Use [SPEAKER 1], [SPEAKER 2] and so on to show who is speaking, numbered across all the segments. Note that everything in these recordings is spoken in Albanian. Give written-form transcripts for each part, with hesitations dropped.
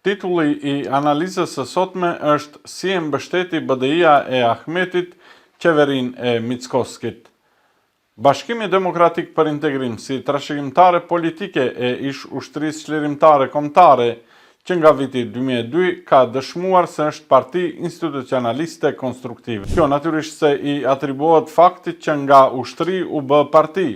[SPEAKER 1] Titulli i analizës së sotme është Si e mbështeti BDI-ja e Ahmetit qeverinë e Mickoskit. Bashkimi Demokratik për Integrim si trashëgimtare politike e ish-Ushtrisë Çlirimtare Kombëtare që nga viti 2002 ka dëshmuar se është parti institucionaliste konstruktive. Kjo natyrisht se i atribuohet faktit që nga ushtri u bë parti.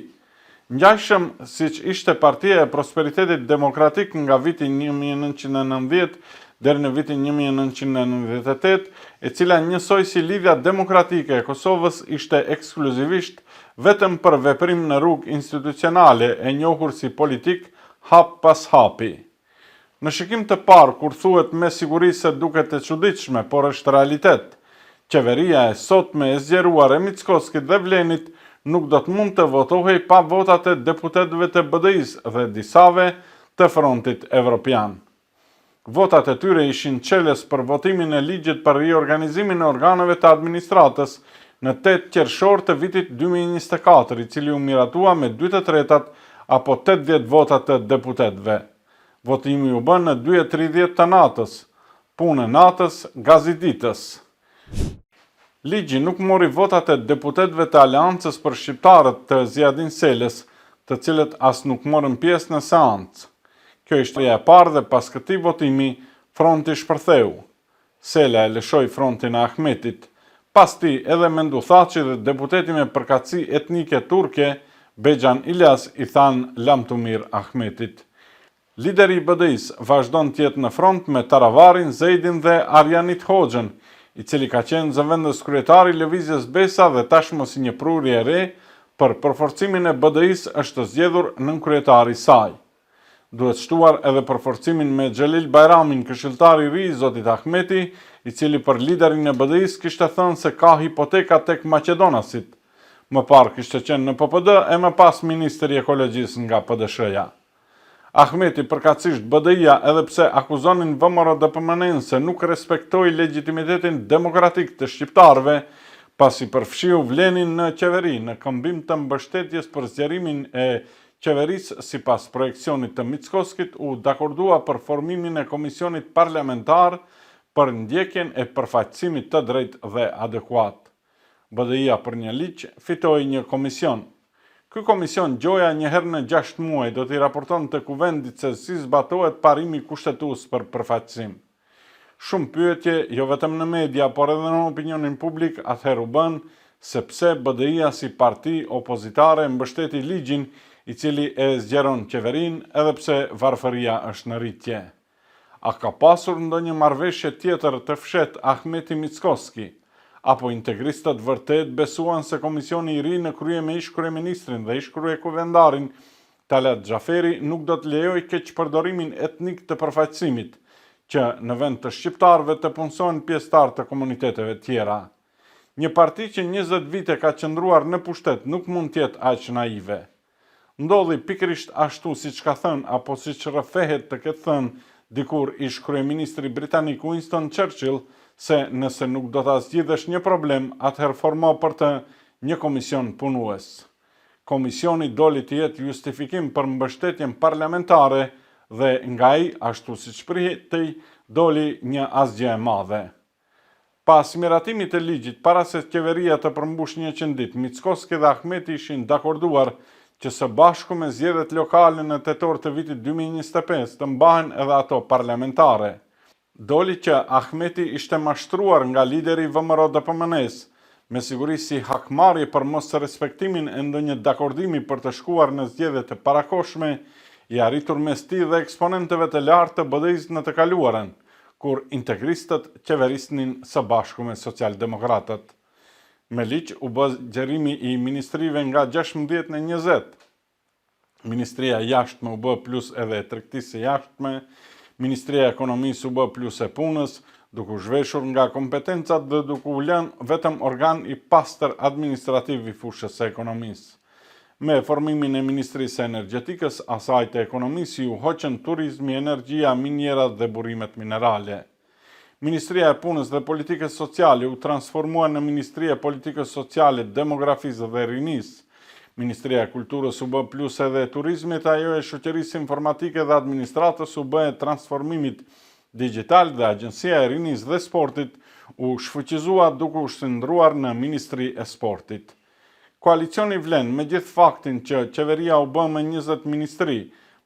[SPEAKER 1] Ngjashëm siç ishte Partia e Prosperitetit Demokratik nga viti 1990 deri në vitin 1998, e cila njësoj si Lidhja Demokratike e Kosovës ishte ekskluzivisht vetëm për veprim në rrugë institucionale e njohur si politikë hap pas hapi. Në shikim të parë kur thuhet me siguri se duket e çuditshme, por është realitet. Qeveria e sotme e zgjeruar e Mickoskit dhe Vlenit nuk do të mund të votohej pa votat e deputetëve të BDI-së dhe disave të Frontit Evropian. Votat e tyre ishin çelës për votimin e ligjit për riorganizimin e organeve të administratës në 8 qershor të vitit 2024, i cili u miratua me 2/3 apo 80 vota të deputetëve. Votimi u bë në 2:30 të natës. Punë natës, gazi ditës. Ligji nuk mori votat e deputetëve të Aleancës për Shqiptarët të Ziadin Selës, të cilët as nuk morën pjesë në seancë. Kjo ishte e parë dhe pas këtij votimi, fronti shpërtheu. Sela e lëshoi frontin e Ahmetit. Pas tij edhe Menduh Thaçi dhe deputeti me përkatësi etnike turke, Bexhan Iljaz i thanë lamtumirë Ahmetit. Lideri i BDI-së vazhdon të jetë në front me Taravarin, Zejdin dhe Arianit Hoxhën, i cili ka qenë zëvendëskryetar i Lëvizjes Besa dhe tashmë si një prurje e re për përforcimin e BDI-së është zgjedhur nënkryetar i saj. Duhet shtuar edhe përforcimin me Xhelil Bajramin, këshilltar i ri i zotit Ahmeti, i cili për liderin e BDI-së kishte thënë se ka hipoteka tek maqedonasit. Më parë kishte qenë në PPD e më pas ministër i Ekologjisë nga PDSH-ja. Ahmeti, përkatësisht BDI-ja, edhe pse akuzonin VMRO-DPMNE-në se nuk respektoi legjitimitetin demokratik të shqiptarëve, pasi përfshiu Vlenin në qeveri në këmbim të mbështetjes për zgjerimin e Qeverisë, sipas projeksionit të Mickoskit, u dakordua për formimin e Komisionit Parlamentar për ndjekjen e përfaqësimit të drejtë dhe adekuat. BDI-ja për një ligj fitoi një komision. Ky komision gjoja një herë në gjashtë muaj do t'i raportonte Kuvendit se si zbatohet parimi kushtetues për përfaqësim. Shumë pyetje, jo vetëm në media, por edhe në opinionin publik atëherë u bënë se pse BDI-ja si parti opozitare mbështeti ligjin i cili e zgjeron qeverinë edhe pse varfëria është në rritje. A ka pasur ndonjë marrëveshje tjetër të fshehtë Ahmeti-Mickoski? Apo integristët vërtet besuan se komisioni i ri në krye me ish-kryeministrin dhe ish-kryekuvendarin Talat Xhaferi nuk do të lejojë keqpërdorimin etnik të përfaqësimit, që në vend të shqiptarëve të punësohen pjesëtarë të komuniteteve tjera. Një parti që 20 vite ka qëndruar në pushtet nuk mund të jetë aq naive. Ndodhi pikërisht ashtu siç ka thënë apo siç rrëfehet të ketë thënë dikur ish-kryeministri britanik Winston Churchill se nëse nuk do ta zgjidhësh një problem, atëherë formo për të një komision punues. Komisioni doli të jetë justifikim për mbështetjen parlamentare dhe nga ai, ashtu siç pritej, doli një asgjë e madhe. Pas miratimit të ligjit, para se qeveria të përmbushë 100 ditë, Mickoski dhe Ahmeti ishin dakorduar që së bashku me zgjedhjet lokale në tetor të vitit 2025 të mbahen edhe ato parlamentare. Doli që Ahmeti ishte mashtruar nga lideri i VMRO-DPMNE-së, me siguri si hakmarrje për mosrespektimin e ndonjë dakordimi për të shkuar në zgjedhje të parakohshme, i arritur mes tij dhe eksponentëve të lartë të BDI-së në të kaluarën, kur integristët qeverisnin së bashku me socialdemokratët. Me ligj u bë zgjerimi i ministrive nga 16 në 20. Ministria e Jashtme u bë plus edhe e Tregtisë së Jashtme, Ministria e Ekonomisë u bë plus e Punës, duke u zhveshur nga kompetencat dhe duke u lënë vetëm organ i pastër administrativ i fushës së ekonomisë. Me formimin e Ministrisë së Energjetikës, asaj të Ekonomisë iu hoqën turizmi, energjia, minierat dhe burimet minerale. Ministria e Punës dhe Politikës Sociale u transformua në Ministri e Politikës Sociale, Demografisë dhe Rinisë. Ministria e Kulturës u bë plus edhe e Turizmit, ajo e Shoqërisë Informatike dhe Administratës u bë e Transformimit Digjital dhe Agjencia e Rinisë dhe Sportit u shfuqizua duke u shndërruar në Ministri e Sportit. Koalicioni Vlen, me gjithë faktin që qeveria u bë me 20 ministri,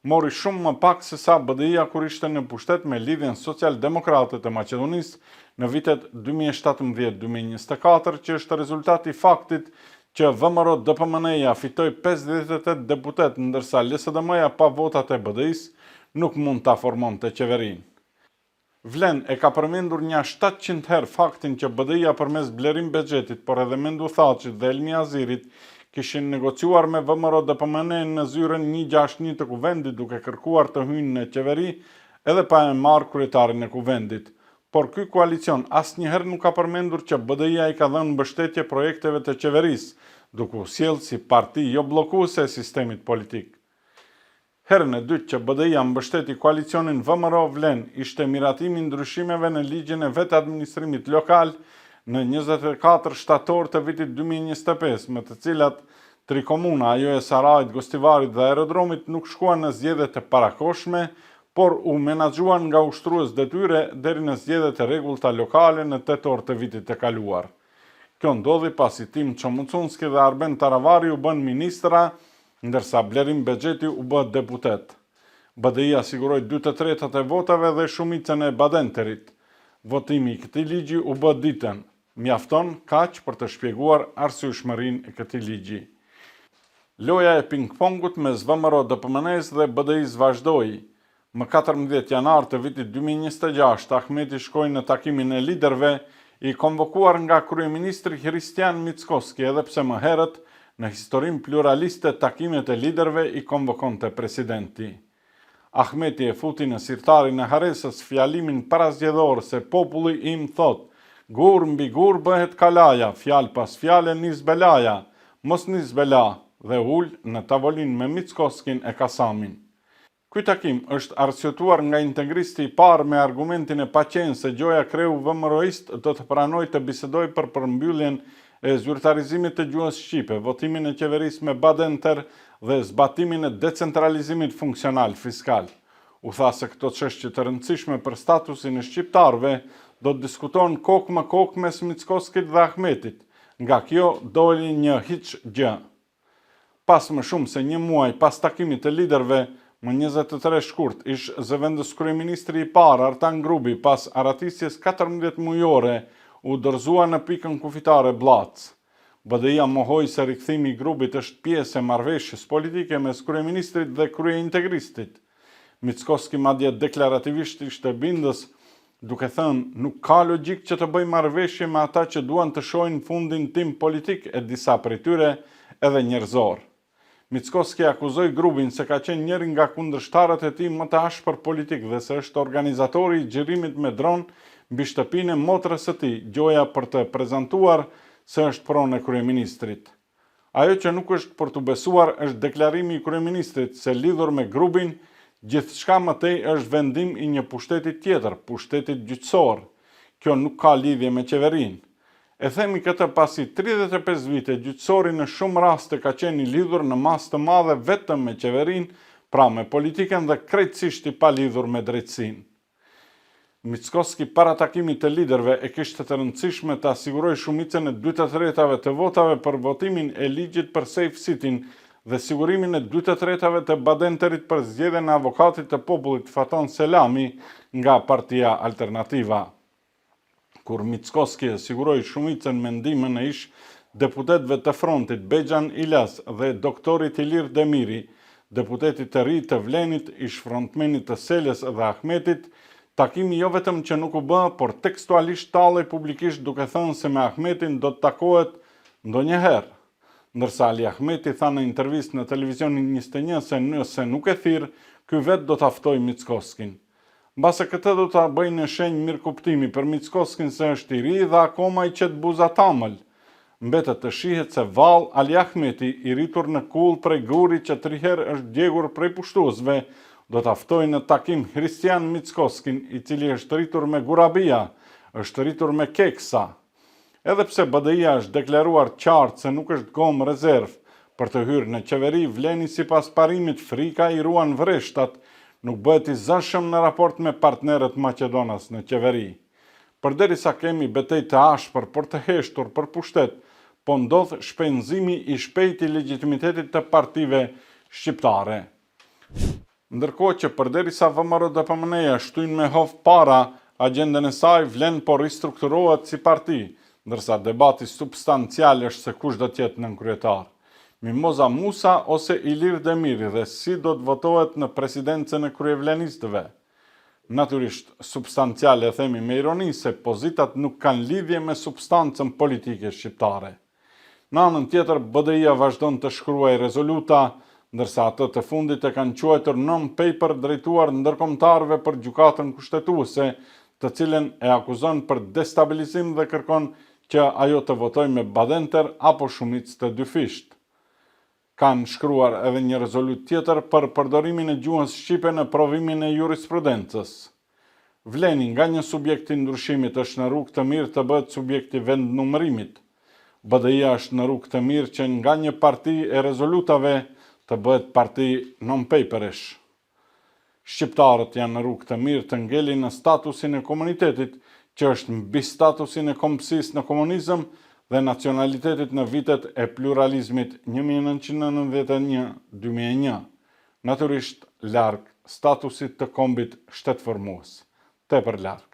[SPEAKER 1] mori shumë më pak se sa BDI-ja kur ishte në pushtet me Lidhjen Social-Demokrate të Maqedonisë në vitet 2017-2024, që është rezultat i faktit që VMRO-DPMNE-ja fitoi 58 deputetë, ndërsa LSDM-ja pa votat e BDI-së nuk mund ta formonte qeverinë. Vlen e ka përmendur nja 700 herë faktin që BDI-ja përmes Blerim Bexhetit, por edhe Mendu Thaçit dhe Elmi Hazirit kishin negociuar me VMRO-DPMNE në zyrën 161 të Kuvendit duke kërkuar të hyjnë në qeveri edhe pa e marrë kryetarin e Kuvendit. Por ky koalicion asnjëherë nuk ka përmendur që BDI-ja i ka dhënë mbështetje projekteve të qeverisë, duke u sjellë si parti jobllokuese e sistemit politik. Herën e dytë që BDI-ja mbështeti koalicionin VMRO-VLEN ishte miratimi i ndryshimeve në ligjin e vetadministrimit lokal në 24 shtator të vitit 2025, me të cilat tri komuna, ajo e Sarajit, Gostivarit dhe Aerodromit nuk shkuan në zgjedhje të parakohshme, por u menaxhuan nga ushtrues detyre deri në zgjedhjet e rregullta lokale në tetor të vitit të kaluar. Kjo ndodhi pasi Timço Mucunski dhe Arben Taravari u bënë ministra, ndërsa Blerim Bexheti u bë deputet. BDI-ja siguroi dy të tretat e votave dhe shumicën e Badenterit. Votimi i këtij ligji u bë ditën. Mjafton kaq për të shpjeguar arsyeshmërinë e këtij ligji. Loja e ping-pongut mes VMRO-DPMNE-së dhe BDI-së vazhdoi. Më 14 janar të vitit 2026, Ahmeti shkoi në takimin e liderëve, i konvokuar nga kryeministri Hristijan Mickoski, edhe pse më herët, në historinë pluraliste takimet e liderëve i konvokonte presidenti. Ahmeti e futi në sirtarin e harresës fjalimin parazgjedhor se populli im thotë, gur mbi gur bëhet kalaja, fjalë pas fjale nis belaja, mos nis bela, dhe u ul në tavolinë me Mickoskin e Kasamin. Ky takim është arsyetuar nga integristi i parë me argumentin e paqenë se gjoja kreu VMRO-ist do të pranojë të bisedojë për përmbylljen e zyrtarizimit të gjuhës shqipe, votimin e qeverisë me Badenter dhe zbatimin e decentralizimit funksional fiskal. U tha se këto çështje të rëndësishme për statusin e shqiptarëve do të diskutohen kokë më kokë mes Mickoskit dhe Ahmetit. Nga kjo doli një hiç gjë. Pas më shumë se një muaj pas takimit të liderëve, më 23 shkurt, ish zëvendëskryeministri i parë Artan Grubi pas arratisjes 14 mujore u dorëzua në pikën kufitare Bllacë. BDI-ja mohoi se rikthimi i Grubit është pjesë e marrëveshjes politike mes kryeministrit dhe kryeintegristit. Mickoski madje deklarativisht ishte bindës duke thënë nuk ka logjikë që të bëj marrëveshje me ata që duan të shohin fundin tim politik e disa prej tyre edhe njerëzor. Mickoski akuzoi Grubin se ka qenë njëri nga kundërshtarët e tij më të ashpër politik dhe se është organizatori i xhirimit me dron mbi shtëpinë e motrës së tij, gjoja për të prezantuar se është pronë e kryeministrit. Ajo që nuk është për t'u besuar është deklarimi i kryeministrit se lidhur me Grubin, gjithçka më tej është vendim i një pushteti tjetër, pushtetit gjyqësor. Kjo nuk ka lidhje me qeverinë. E themi këtë pasi 35 vite gjyqësori në shumë raste ka qenë i lidhur në masë të madhe vetëm me qeverinë, pra me politikën dhe krejtësisht i palidhur me drejtësinë. Mickoski para takimit të liderëve e kishte të rëndësishme ta sigurojë shumicën e dy të tretave të votave për votimin e ligjit për Safe City-n dhe sigurimin e dy të tretave të Badenterit për zgjedhjen e avokatit të popullit Faton Selami nga Partia Alternativa. Kur Mickoski e siguroi shumicën me ndihmën e ish deputetëve të frontit Bexhan Ilas dhe doktorit Ilir Demiri, deputetit të ri të Vlenit, ish frontmenit të Selës dhe Ahmetit, takimi jo vetëm që nuk u bë, por tekstualisht tallej publikisht duke thënë se me Ahmetin do të takohet ndonjëherë. Ndërsa Ali Ahmeti tha në intervistë në televizionin 21 se nëse nuk e thirr, ky vetë do ta ftojë Mickoskin. Mbase këtë do ta bëjë në shenjë mirëkuptimi për Mickoskin se është i ri dhe akoma i qet buza tamël. Mbetet të shihet se vallë Ali Ahmeti, i rritur në kullë prej guri që tri herë është djegur prej pushtuesve, do ta ftojë në takim Hristijan Mickoskin, i cili është rritur me gurabia, është rritur me keksa. Edhe pse BDI-ja është deklaruar qartë se nuk është gomë rezervë për të hyrë në qeveri, Vleni sipas parimit frika i ruan vreshtat, Nuk bëhet i zëshëm në raport me partnerët maqedonas në qeveri. Përderisa kemi betejë të ashpër, por të heshtur për pushtet, po ndodh shpenzimi i shpejtë i legjitimitetit të partive shqiptare. Ndërkohë që përderisa VMRO-DPMNE-ja shtyn me hov para agjendën e saj, vlen po ristrukturohet si parti, ndërsa debati substancial është se kush do të jetë nënkryetar. Mimoza Musa ose Ilir Demiri dhe si do të votohet në presidencën e kryevlenistëve. Natyrisht, substancial e themi me ironi se pozitat nuk kanë lidhje me substancën politike shqiptare. Në anën tjetër, BDI-ja vazhdon të shkruajë rezoluta, ndërsa atë të fundit e kanë quajtur non-paper drejtuar ndërkombëtarëve për Gjykatën Kushtetuese, të cilën e akuzon për destabilizim dhe kërkon që ajo të votojë me badenter apo shumicë të dyfishtë. Kanë shkruar edhe një rezolutë tjetër për përdorimin e gjuhës shqipe në provimin e jurisprudencës. Vleni, nga një subjekt i ndryshimit është në rrugë të mirë të bëhet subjekt i vendnumërimit. BDI-ja është në rrugë të mirë që nga një parti e rezolutave të bëhet parti non-paper-esh. Shqiptarët janë në rrugë të mirë të ngelin në statusin e komunitetit, që është mbi statusin e kombësisë në komunizëm dhe nacionalitetit në vitet e pluralizmit 1991, 2001. Natyrisht larg statusit të kombit shtetformues. Tepër larg.